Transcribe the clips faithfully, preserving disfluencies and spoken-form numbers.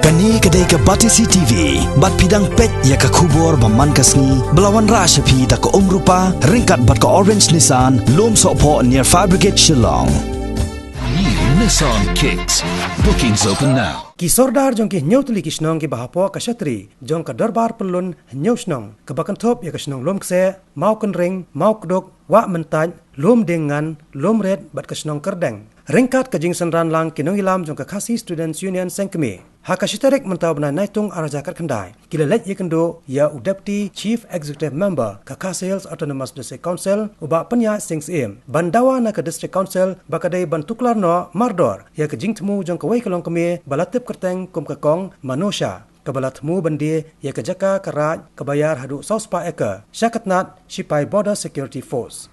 Kane ka dei ka Batesi T V, bad phi dang peit ïa ka khubor ba man ka sngi, ba la wanrah sha phi da ka Umrupa, ryngkat bad ka Orange Nissan, Lumsohphoh near Fire Brigade Shillong. New Nissan Kicks. Bookings open now. Ki sordar jong ki hynñiew tylli ki shnong kiba hapoh ka shatri jong ka Dorbar Pyllun Hynñiew Shnong, kaba kynthup ïa ka shnong Lumkseh, Mawkynreng, Mawkduk, Wahmyntait, Lumdiengngan, Lumriat bad ka shnong Kyrdeng, ryngkat ka jingsynran lang ki nongïalam jong ka Khasi Students Union Sengkmie, ha ka shi tarik mynta u bnai Naitung ar hajar khatkhyndai, ki la leit ïakynduh ïa u Deputy Chief Executive Member ka Khasi Hills Autonomous District Council, u Bah Pynïaid Sing Syiem, ban dawa na ka District Council ba ka dei ban tuklar noh mardor ïa ka jingthmu jong kawei ka longkmie ba la tip kyrteng kum ka Kong Manusha, kaba la thmu ban die ïa ka jaka ka raid kaba ïar haduh saw spah acre, sha ka tnat shipai Border Security Force.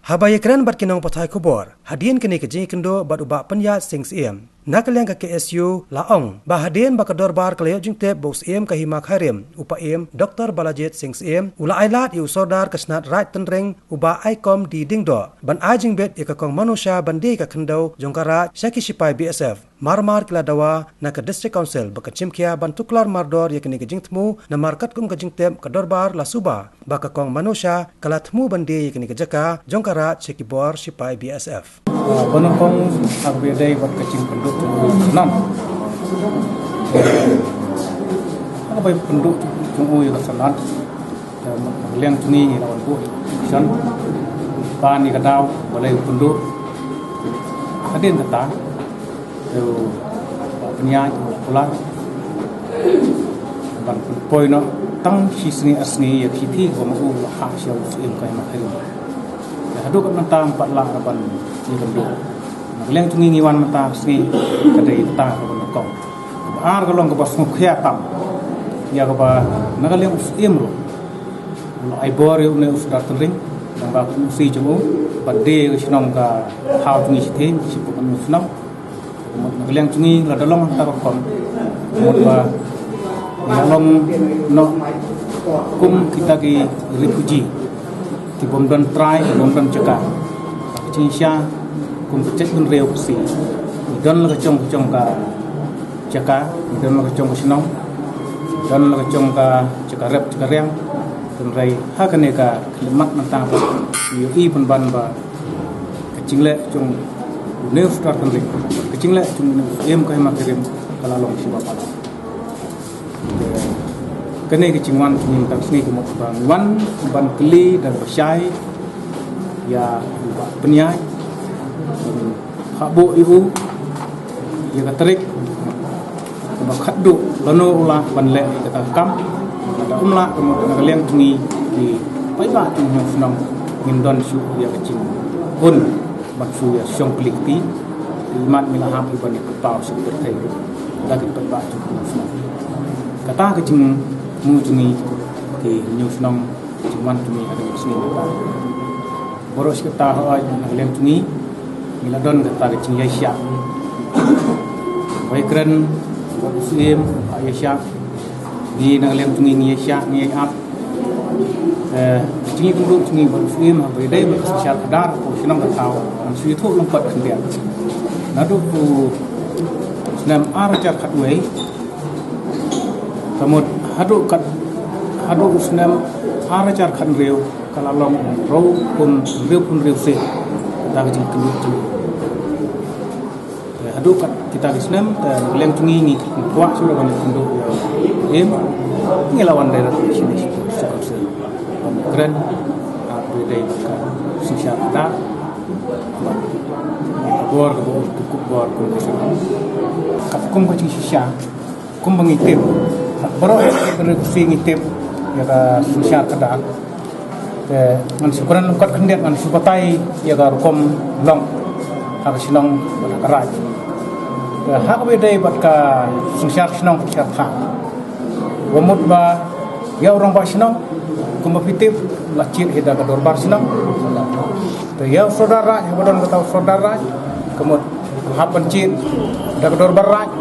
Haba ïakren bad ki nongpathai khubor hadien kane ka jingïakynduh bad u Bah Pynïaid Sing Syiem, na ka liang ka K S U la ong ba hadien ba ka dorbar ka la ïoh jingtip ba u Syiem ka Hima Khyrim, u Paiem Doctor Balajied Sing Syiem, u la ailad ïa u sordar ka shnat raid Tynring, u Bah Aikom D Diengdoh, ban ai jingbit ïa ka Kong Manusha ban die ïa ka khyndew jong ka raid sha ki shipai B S F. Mar mar ki la dawa na ka District Council ba kan shim khia ban tuklar mardor ïa kane ka jingthmu, namar katkum ka jingtip ka dorbar la suba ba ka Kong Manusha ka la thmu ban die ïa kane ka jaka jong ka raid sha ki bor shipai B S F. Ah, ba nyngkong, haba ïadei bad ka jingpynduh jong u Sanan, haba pynduh jong u ïa ka Sanan, te na ka liang jong ngi ngi la wan buh ïa ka petition ban ïa ka daw balei u pynduh. Hadien kata, te u Bah Pynïaid u kular ban pynpoi noh tang shi sngi ar sngi ïa ka shithi kaba ma u la hap sha u Syiem ka Hima Khyrim. Te haduh katne mynta ym pat lah ban ïakynduh. Na ka liang jong ngi ngi wan mynta ka sngi, ka dei kata kaba nyngkong. Kaba ar ka long kaba sngewkhia tam ïa kaba na ka liang u Syiem ruh u la ai bor ïa une u Sordar Tynring, tang ba kum u C jong u, ban die ïa ka shnong ka thaw jong ngi shathie, shiphew hynñiew shnong. Mut na ka liang jong ngi lada long hangta ka rukom, mut ba ngi la long noh kum kita ki refugee, ki bym don trai, ki bym don jaka. Ka jingshisha kum ka jaitbynriew Khasi, ngi don la ka jong ka jong ka jaka, ngi don la ka jong ka shnong, ngi don la ka jong ka jaka rep jaka riang. Hynrei ha kane ka khyllipmat mynta ba ngi ïohi pynban ba ka jingleh jong une u Sordar Tynring, ka jingleh jong une u Syiem ka Hima Khyrim ka la long shiwa palat. Kane ka jingwan jong ngi mynta ka sngi ka mut ba ngi wan ban kylli da kaba shai ïa u Bah Pynïaid, ha buh ïa u ïa ka tarik kaba khatduh, lano u lah ban leh ïa kata ka kam. Lada um lah, ka mut na ka liang jong ngi ki paidbah jong u shnong ngin don shuh ïa ka jinghun ban shu ïa shong kli kti. Te imat ngi la hap ban ïa kyrpad sha ki pyrthei ruh da ki paidbah jong u shnong. Kata ka jingthmu jong ngi ki hynñiew shnong, jingwan jong ngi ha kane ka sngi mynta. Baroh shi katta, hooid, na ka liang jong ngi ngi la don kata ka jingïaishah. Wei kren bad u Syiem, u Bah ïaishah. Ngi na ka liang jong ngi ngi ïaishah, ngi ïai ap. Eh, ka jingïakynduh jong ngi bad u Syiem, haba ïadei bad ka synshar khadar, ka shnong ka thaw, ngan shu ïathuh lyngkot khyndiat. Naduh u snem ar hajar khatwei, ka mut haduh kat, haduh u snem ar hajar khathynriew, ka la long hynriewphew, hynriewphew hynriew sien da ka jingïakynduh jong ngi. Te haduh kat kita ki snem, te na ka liang jong ngi ngi kwah shuh ban ïakynduh ïa u Syiem. Ngi la wan direct sha District Council ban kren, haba ïadei bad ka synshar khadar, bad ka bor kaba u kup bor kum ka shnong. Katkum ka jingshisha, kumba ngi tip, baroh ki briew Khasi ngi tip ïa ka synshar khadar. Te ngan shu kren lyngkot khyndiat, ngan shu batai ïa ka rukom long ha ka shnong bad ha ka raid. Te ha kaba ïadei bad ka synshar shnong synshar thaw, wat mut ba ïa u rangbah shnong, kumba phi tip, la jied hi da ka dorbar shnong. Te ïa u sordar raid, haba don kata u sordar raid, ka mut hap ban jied da ka dorbar raid,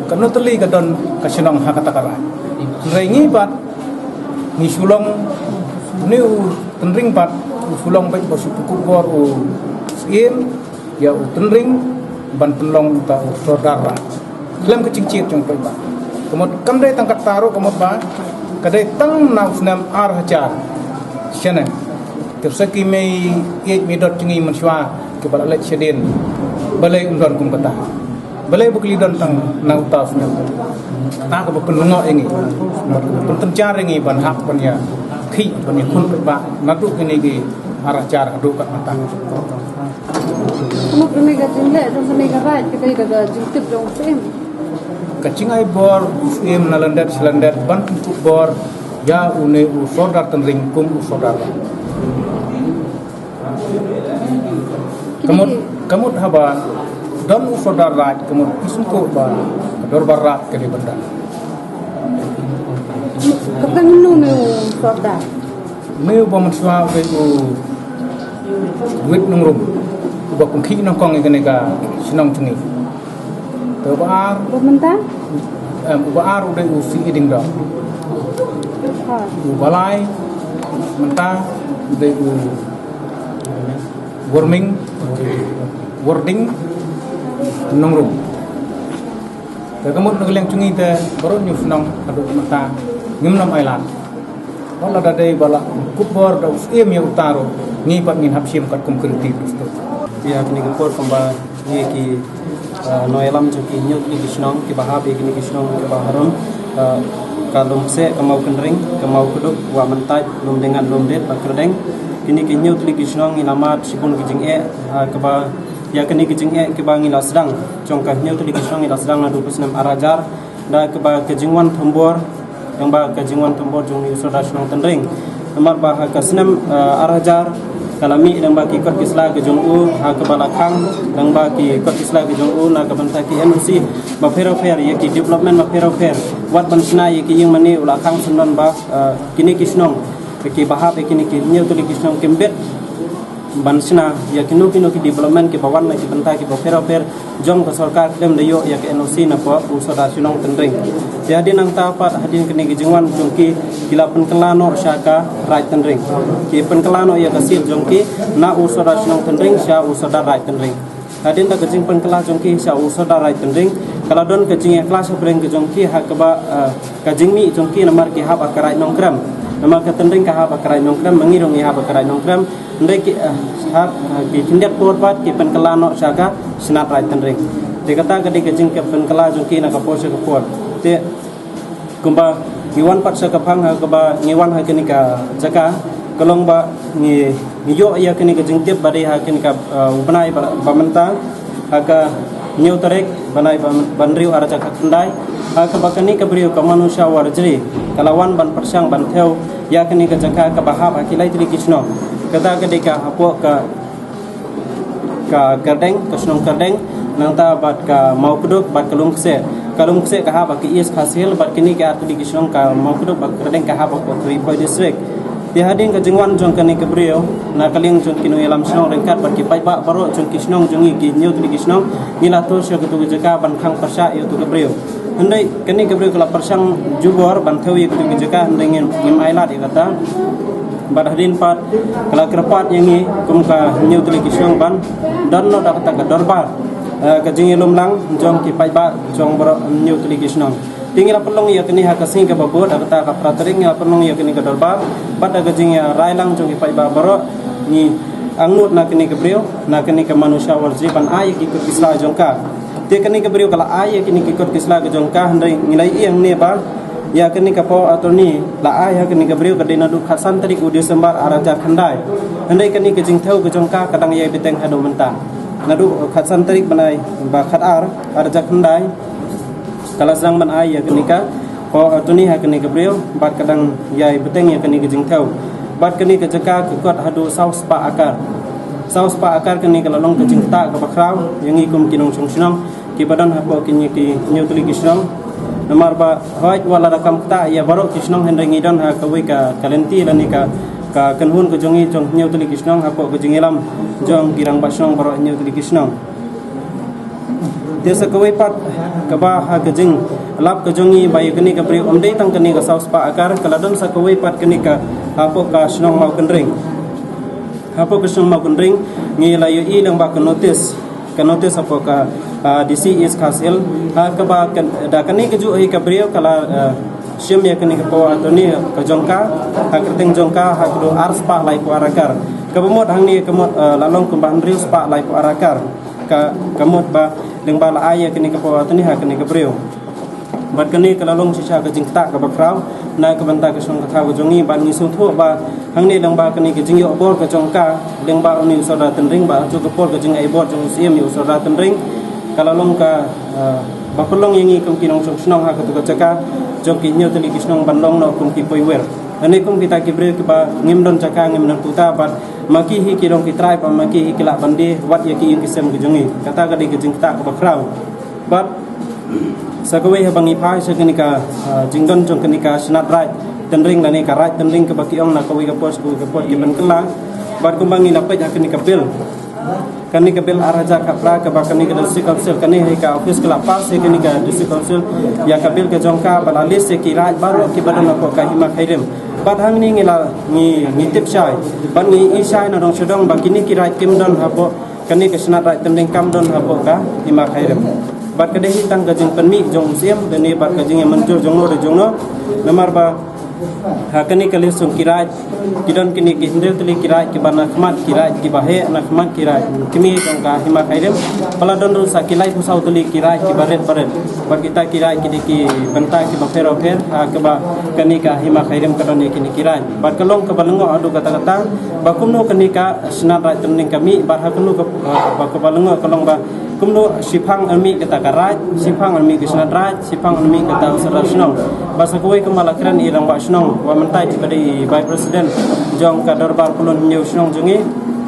kano tylli ka don ka shnong ha kata ka raid. Hynrei ngi pat ngi shu long, une u Tynring pat u shu long beit ba shu pynkup bor u Syiem ïa u Tynring ban pynlong uta u sordar raid khlem ka jingjied jong u paidbah. Ka mut kam dei tang katta ruh, ka mut ba ka dei tang na u snem ar hajar. Shane. Te sa ki mei ïeit mei dot jong ngi mynshuwa kiba la leit shadien. Balei ym don kum kata? Balei ba ki la don tang na uta u snem? Kata kaba pynlyngngoh ïa ngi. Ka mut kaba pyntynjar ïa ngi ban hap ban ïa khih ban ïa khun paidbah naduh kine ki ar hajar haduh katne mynta. Kumno kane ka jingleh jong kane ka raid ka dei da ka jingtip jong u Syiem? Ka jingai bor u Syiem na lyndet sha lyndet ban pynkup bor ïa une u Sordar Tynring kum u Sordar. Ka mut, ka mut haba don u Sordar Raid, ka mut ki sngewthuh ba ka Dorbar Raid ka dei ban don. Kata ngan ong une u Sordar. Une uba mynshuwa u dei u Wit Nongrum, uba kum khih nyngkong ïa kane ka shnong jong ngi. Te uba ar, uba mynta? Em, uba ar u dei u Syiem Diengdoh. Ha. Uba lai mynta u dei u Wyrming, Wyrding Nongrum. Te ka mut na ka liang jong ngi te baroh hynñiew shnong haduh mynta ngim nym ailad. Wat la da dei ba la kup bor da u Syiem ïa uta ruh, ngi pat ngin hap shim katkum ka riti dustur. Ïa kine ki por kumba ngi ki, eh, nongïalam jong ki hynñiew tylli ki shnong kiba hap ïa kine ki shnong kiba harum, eh, ka Lum Kseh, ka Mawkyndring, ka Mawkduk, Wah Myntait, Lumdiengat, Lumriat, Bakyrdeng. Kine ki hynñiew tylli ki shnong ngi la mad shibun ki jingeh, eh, kaba ïa kine ki jingeh kiba ngi la sdang jong ka hynñiew tylli ki shnong ngi la sdang naduh ka snem ar hajar. Da kaba ka jingwan thombor, lyngba ka jingwan thombor jong une u Sordar Shnong Tynring. Namar ba ha ka snem, eh, ar hajar ka la mih lyngba ki kot ki sla ka jong u, ha kaba la khang lyngba ki kot ki sla ka jong u na ka bynta ki N O C bapher bapher, ïa ki development bapher bapher. Wat ban shna ïa ki ïing mane u la khang syndon ba, eh, kine ki shnong kiba hap ïa kine ki hynñiew tylli ki shnong kim bit ban shna ïa kino kino ki development kiba wan na ki bynta kiba pher bapher jong ka sorkar khlem da ïoh ïa ka N O C na ka u Sordar Shnong Tynring. Te hadien nangta pat hadien kane ka jingwan jong ki, ki la pynkylla noh sha ka Raid Tynring. Ki pynkylla noh ïa ka seat jong ki na u Sordar Shnong Tynring sha u Sordar Raid Tynring. Hadien da ka jingpynkylla jong ki sha u Sordar Raid Tynring, ka la don ka jingïakhlad shaphang ka jong ki ha kaba, eh, ka jingmih jong ki namar ki hap ha ka Raid Nongkrem. Namar ka Tynring ka hap ha ka Raid Nongkrem, ma ngi ruh ngi hap ha ka Raid Nongkrem. Hynrei ki, eh, hap, eh, ki khyndiat por pat ki pynkylla noh sha ka Shnat Raid Tynring. Te kata ka dei ka jingpynkylla jong ki na ka por sha ka por. Te kumba ngi wan pat sha ka phang ha kaba ngi wan ha kane ka jaka, ka long ba ngi, ngi ïoh ïa kane ka jingtip ba dei ha kane ka, eh, u bnai ba, ba mynta, ha ka hynñiew tarik bnai ba, ba hynriew ar hajar khatkhyndai, ha kaba kane ka briew ka Manusha Warjri ka la wan ban pyrshang ban thew ïa kane ka jaka kaba hap ha ki lai tylli ki shnong. Kata ka dei ka hapoh ka ka Kyrdeng, ka shnong Kyrdeng, nangta bad ka Mawkduk bad ka Lum Kseh. Ka Lum Kseh ka hap ha ka East Khasi Hills bad kine ki ar tylli ki shnong ka Mawkduk bad Kyrdeng ka hap ha ka Ri Bhoi District. Te hadien ka jingwan jong kane ka briew na ka liang jong ki nongïalam shnong ryngkat bad ki paidbah baroh jong ki shnong jong ngi ki hynñiew tylli ki shnong, ngi la thoh sha katu ka jaka ban khang pyrshah ïa utu ka briew. Hynrei kane ka briew ka la pyrshang jubor ban thew ïa katu ka jaka, hynrei ngim, ngim ailad ïa kata. Bad hadien pat ka la kyrpad ïa ngi kum ka hynñiew tylli ki shnong ban don noh da kata ka dorbar, eh, ka jingïalum lang jong ki paidbah jong baroh hynñiew tylli ki shnong. Te ngi la pynlong ïa kane ha ka sngi kaba bud, da kata ka phra tarik ngi la pynlong ïa kane ka dorbar. Bad da ka jingïarai lang jong ki paidbah baroh ngi angnud na kane ka briew, na kane ka Manusha Warjri ban ai ïa ki kot ki sla jong ka. Te kane ka briew ka la ai ïa kine ki kot ki sla ka jong ka, hynrei ngi la ïohi hangne ba ïa kane ka power attorney la ai ha kane ka briew ka dei naduh khatsan tarik u December ar hajar khyndai. Hynrei kane ka jingthew ka jong ka ka dang ïai bteng haduh mynta. Naduh khatsan tarik bnai ba khatar ar hajar khyndai ka la sdang ban ai ïa kane ka power attorney ha kane ka briew bad ka dang ïai bteng ïa kane ka jingthew. Bad kane ka jaka ka kot haduh saw spah akar. Saw spah akar kane ka la long ka jingktah kaba khraw ïa ngi kum ki nongshong shnong kiba don hapoh kine ki hynñiew tylli ki shnong. Namar ba hooid wat la da kam ktah ïa baroh ki shnong, hynrei ngi don ha kawei ka, ka lynti lane ka, ka kynhun ka jong ngi jong hynñiew tylli ki shnong hapoh ka jingïalam jong ki rangbah shnong baroh hynñiew tylli ki shnong. Te sa kawei pat kaba ha ka jinglap ka jong ngi ba ïa kane ka briew ym dei tang kane ka saw spah akar, ka la don sa kawei pat kane ka hapoh ka shnong Mawkyndring. Hapoh ka shnong Mawkyndring ngi la ïohi lang ba ka notice, ka notice hapoh ka Ah, D C East Khasi Hills, ha kaba kan, da kane ka juh hi ka briew ka la, ah, shim ïa kane ka power attorney ka jong ka, ha kyrteng jong ka, ha ka dor ar spah laiphew ar akar. Kaba mut hangne ka mut, ah, la long kumba hynriew spah laiphew ar akar. Ka, ka mut ba, lyngba la ai ïa kane ka power attorney ha kane ka briew. Bad kane ka la long shisha ka jingktah kaba khraw na ka bynta ka shnong ka thaw ka jong ngi, bad ngi sngewthuh ba hangne lyngba kane ka jingïoh bor ka jong ka lyngba une u Sordar Tynring, bad ha kajuh ka por ka jingai bor jong u Syiem ïa u Sordar Tynring, ka la long ka, eh, ba pynlong ïa ngi kum ki nongshong shnong ha katu ka jaka jong ki hynñiew tylli ki shnong ban long noh kum ki poiwir. Hangne kum kita ki briew kiba ngim don jaka, ngim don puta, bad ma ki hi ki long ki trai, bad ma ki hi ki lah ban die wat ïa ki ïing ki sem ki jong ngi. Kata ka dei ka jingktah kaba khraw. Bad sa kawei haba ngi phai sha kane ka, ah, jingdon jong kane ka Shnat Raid Tynring lane ka Raid Tynring kaba ki ong na kawei ka por sha kawei ka por ki pynkylla. Bad kumba ngi la peit ha kane ka bill, kane ka bill ar hajar khatphra kaba kane ka District Council, kane hi ka office ka la pass ïa kane ka District Council ïa ka bill ka jong ka ba la list ïa ki raid baroh kiba don hapoh ka Hima Khyrim. Bad hangne ngi la, ngi, ngi tip shai, bad ngi i shai na dong sha dong ba kine ki raid kim don hapoh kane ka Shnat Raid Tynring, kam don hapoh ka Hima Khyrim. Bad ka dei hi tang ka jingpynmih jong u Syiem, kane bad ka jingïamynjur jong no da jong no. Namar ba ha kane ka list jong ki raid ki don kine ki hynriew tylli ki raid kiba na khmat, ki raid kiba heh na khmat, ki raid kmie jong ka Hima Khyrim. Ba la don ruh sa ki laiphew saw tylli ki raid kiba rit ba rit. Bad kita ki raid ki dei ki bynta kiba pher ba pher, ha kaba kane ka Hima Khyrim ka don ïa kine ki raid. Bad ka long kaba lyngngoh haduh katta katta ba kumno kane ka Shnat Raid Tynring ka mih, bad ha kumno ka, ba kaba lyngngoh ka long ba kumno shiphang ar mih kata ka raid, shiphang ar mih ka Shnat Raid, shiphang ar mih kata u Sordar Shnong. Bad sa kawei kumba la kren i Rangbah Shnong, wa mynta i ba dei i Vice President jong ka Dorbar Khulun Hynñiew Shnong jong ngi,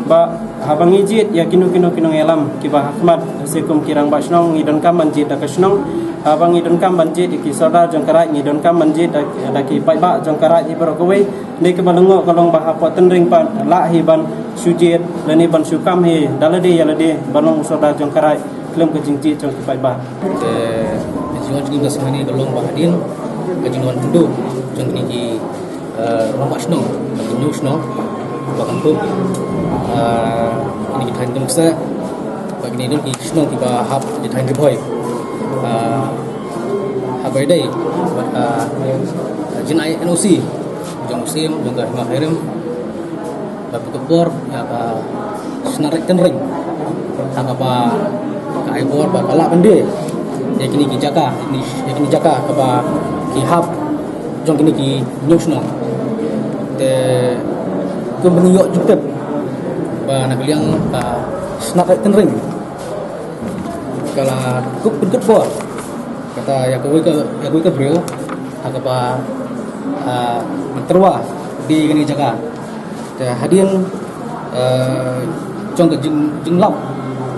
ba haba ngi jied ïa kino kino ki nongïalam kiba ha khmat, se kum ki Rangbah Shnong ngi donkam ban jied da ka shnong. Haba ngi donkam ban jied ïa ki Sordar jong ka raid, ngi donkam ban jied da, da ki paidbah jong ka raid hi baroh kawei. Dei kaba lyngngoh ka long ba hapoh Tynring pat lah hi ban shu jied lane ban shu kam hi da lade ïa lade ban long u Sordar jong ka raid khlem ka jingjied jong ki paidbah. Te ka jingwan jong ngi ka sngi hangne ka long ba hadien ka jingwan khyndew jong kine ki, eh, Rangbah Shnong, ki Hynñiew Shnong, ba kan buh, eh, kine ki thaiñ Kymkeseh, ba kine don ki shnong kiba hap ki thaiñ Ri Bhoi. Eh, haba ïadei bad, eh, jingai N O C jong u Syiem jong ka Hima Khyrim. Ba pynkup bor ïa ka Shnat Raid Tynring ha kaba ka ai bor ba ka lah ban die ïa kine ki jaka, ïa kine, ïa kine jaka kaba ki hap jong kine ki Hynñiew Shnong. Te kumba ngi ïoh jingtip ba na ka liang ka Shnat Raid Tynring ka la kup pynkup bor kata ïa kawei ka, ïa kawei ka briew ha kaba, ah, ban tyrwa die ïa kane ka jaka. Te hadien, eh, jong ka jing, jinglap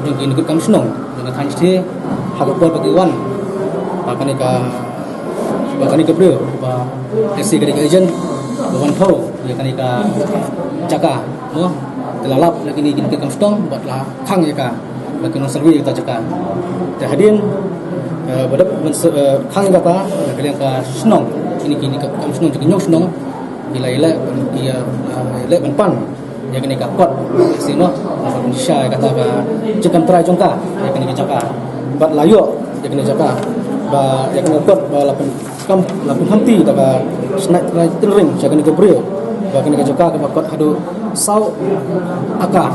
jong ki nongkit kam shnong jong ka thaiñ Shatei ha ka por ba ki wan, ba kane ka, ba kane ka briew ba ka si ka dei ka agent ba wan thew ïa kane ka jaka, mo. Te la lap na kine ki nongkit kam shnong bad la khang ïa ka, ba ki nong survey ïa kata jaka. Te hadien, eh, ba dep ban se-, eh, khang ïa kata, na ka liang ka shnong, kine ki nongkit kam shnong jong ki Hynñiew Shnong ki la ïaleh ban, ki, eh, ïaleh ban pan ïa kane ka kot, si, mo, ban shisha ïa kata ka jingkam trai jong ka ïa kane ka jaka. Bad la ïoh ïa kane ka jaka, ba ïa kane ka kot ba la pynkam, la pynhynti da ka Shnat Raid Tynring sha kane ka briew ba kane ka jaka kaba kot haduh saw akar.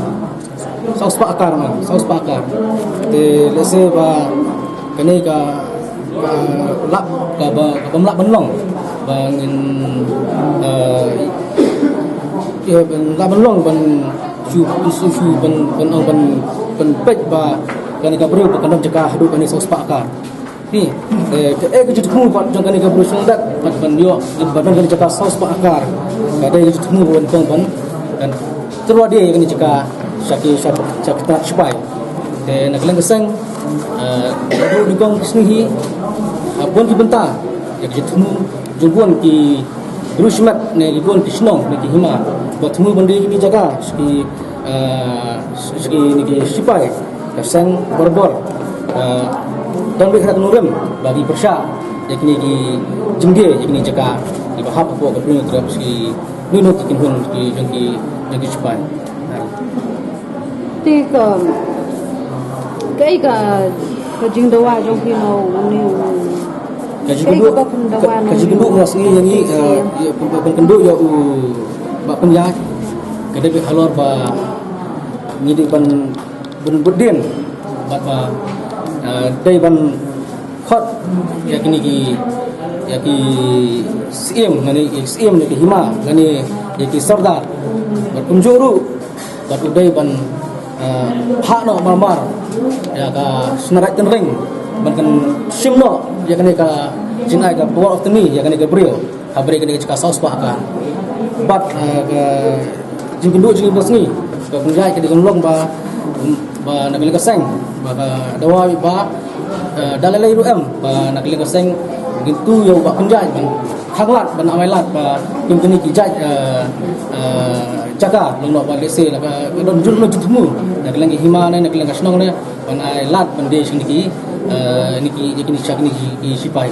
Saw spah akar, ma, saw spah akar. Te lehse ba kane ka, ka lap, kaba, kaba ym lah ban long ba ngin, eh, ïa, ban lah ban long ban shu, shu, shu ban, ban ong, ban, ban peit ba kane ka briew ba kan don jaka haduh kane saw spah akar. Ni, eh, kaei ka jingthmu pat jong kane ka briew shnong dat pat ban ïoh, ban don kane jaka saw spah akar. Kaei ka jingthmu ban, ban, ban, ban tyrwa die ïa kane jaka sha ki, sha, sha ki tnat shipai. Te na ka liang ka seng, eh, ka dei nyngkong ka sngi hi, ha bun ki bynta ïa ka jingthmu jong bun ki briew shimet ne ki bun ki shnong ne ki hima ba thmu ban die ïa kane jaka sha ki, eh, sha kine ki shipai. Ka seng barabor, eh, don beit ha ka nongrim ba ki pyrshah ïa kine ki jingdie ïa kine ki jaka kiba hap hapoh ka Bri Hynñiewtrep, ki nongrim ki kynhun ki jong ki, jong ki shipai. Te ka, kaei ka Ka jingdawa jong phi na une u. Ka jingkynduh, ka jingkynduh nga sngi ïa ngi, eh, ïa pyn-, pyn-, pynkynduh ïa u Bah Pynïaid. Ka dei beit halor ba ngi dei ban, ban bud dien bad ba, eh, dei ban khot ïa kine ki, ïa ki syiem, lane ïa ki syiem, ïa ki hima, lane ïa ki sordar. Bad kumjuh ruh bad u dei ban, eh, phah noh marmar ïa ka Sngewraij Tynring ban kan shim noh ïa kane ka jingai ka power of attorney ïa kane ka briew ha bri kane ka jaka sawspah ka. Bad, eh, ka jingkynduh jingkynduh sngi ka Pynïaid ka dei ka long ba, ba na ka liang ka seng ba ka dawa ba, eh, da lei lei ruh em ba na ka liang ka seng ngin tu ïa u Bah Pynïaid ban khang lad ban amai lad ba kin kine ki jait, eh, eh, jaka long noh ba lehse la ka, ka don jur noh jingthmu na ka liang ki hima ne, na ka liang ka shnong ne, ban ai lad ban die sha kine ki, eh, kine ki, kine ki, ki sipai.